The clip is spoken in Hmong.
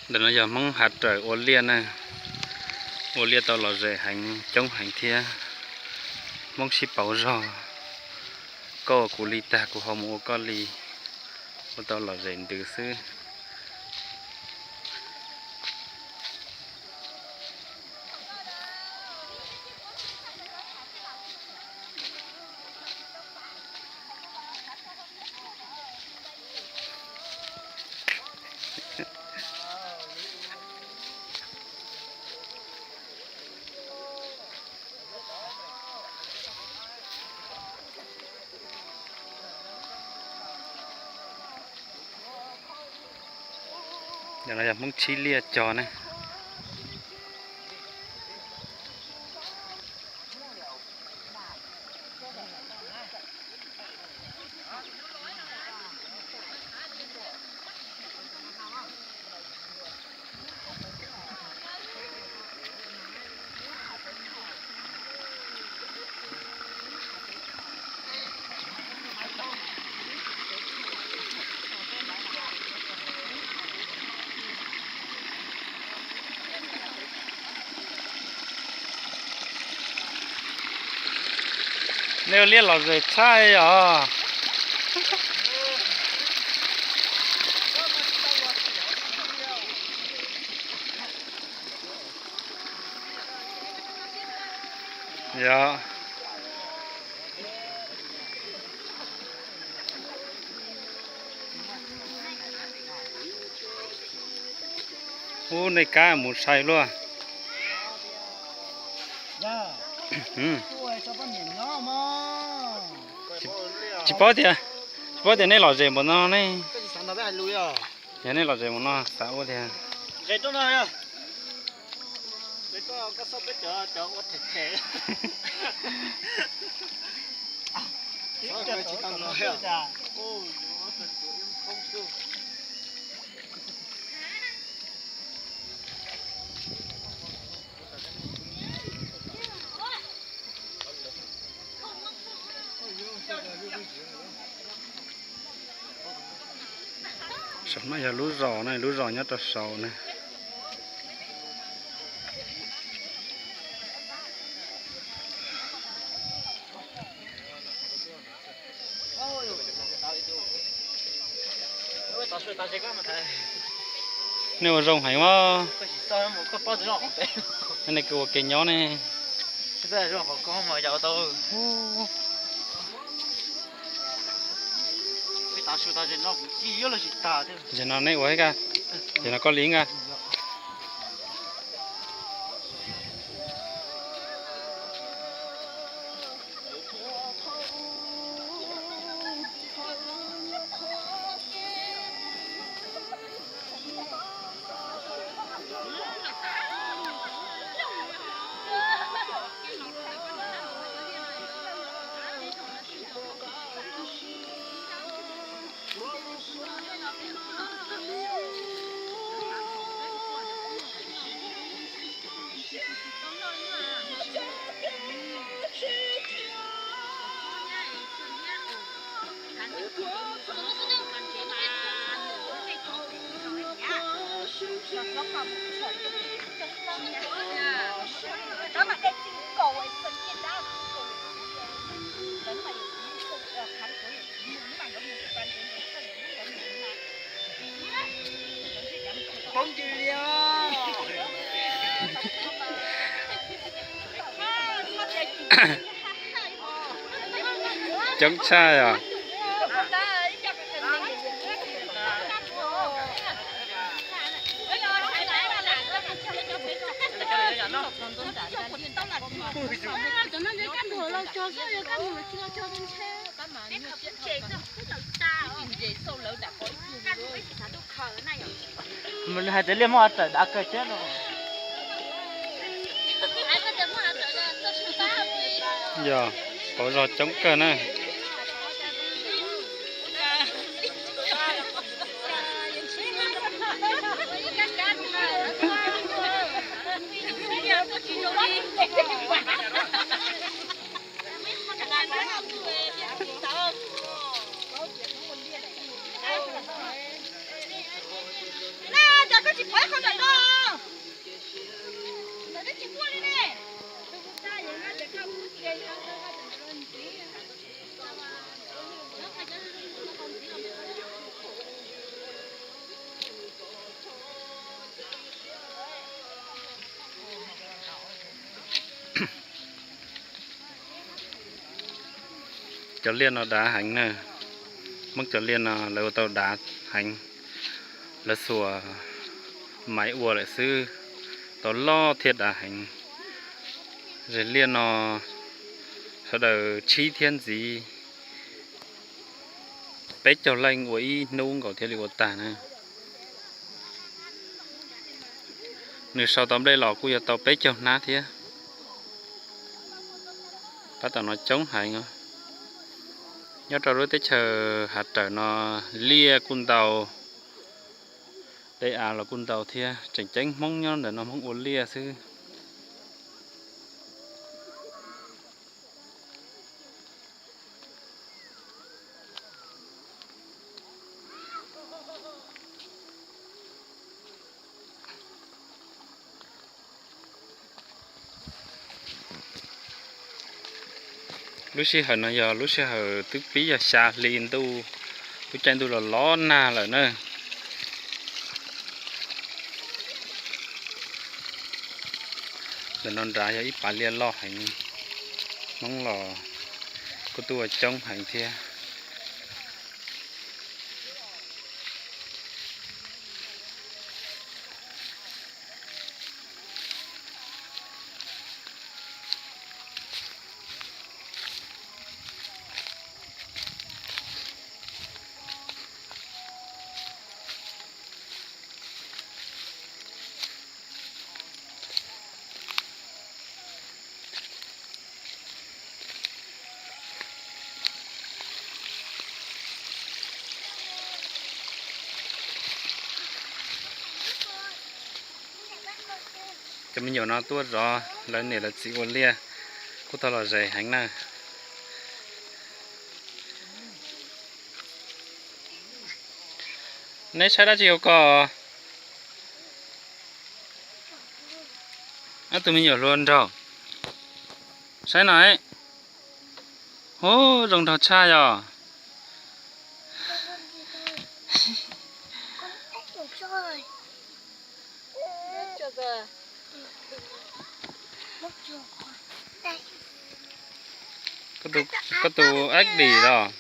Ntawm no yog Hmoob Hav Rawm ua liaj na, ua liaj tau lom zem heev, coob heev thiab. Hmoob sib pauv zog, koj ua kuv li tag kuv ho mus ua koj li, ua tau lom zem ntws xwb. Yog no yog Hmoob tshib liaj cog ne. Nej ua liaj lom zem tshaj os. Yog. Ub, nej kab mus sai luaj. Tsis paub tias, tsis paub tias nej lom zem npaum no ne. Yog nej lom zem npaum no xav ua tiag. Saum no yog lub zos na, lub zos nyob rau saud na. Nej ua zoo heev os. Nej kws ua ke nyob ne. Zaum no nej ua, zaum no koj li nka. Coob tshaj os. Hais tias liaj Hmoob Hav Rawm dav kawg thiab no. Yog, pauv zog coob kawg na. Cov liaj no dav heev na. Hmoob cov liaj no lawv ua tau dav heev. Lawv xuas maiv ua lawm xwb, tau loj thiab dav heev. Zes liaj no sawv daws tshib thiab ntxiv peb caug leej ua ib hnub nkaus thiaj li ua tag na. Nws sau tau nplej los kuj yog tau peb caug hnab thiab. Pab tom no coob heev os. Nyob rau lub teb chaws Hav Rawm no liaj kuj ntau, dej av los kuj ntau thiab. Tseem ceeb Hmoob nyob ntawm no Hmoob ua liaj xwb. Lub sij hawm no yog lub sij hawm twb pib yog xya hli ntuj, lub caij ntuj los los nag lawm na. Ntawm no nrad yog ib pas liaj loj heev, Hmoob los kuj tuaj ua coob heev thiab. Cov me nyuam no tuaj zov lawv niam lawv txiv ua liaj, kuj tau los zes heev na. Neb saib dab tsi ua ko? Ob tug me nyuam hluas nraug, saib no. Hu, zoo nraug tshaj yog. Koj tus ab dim los?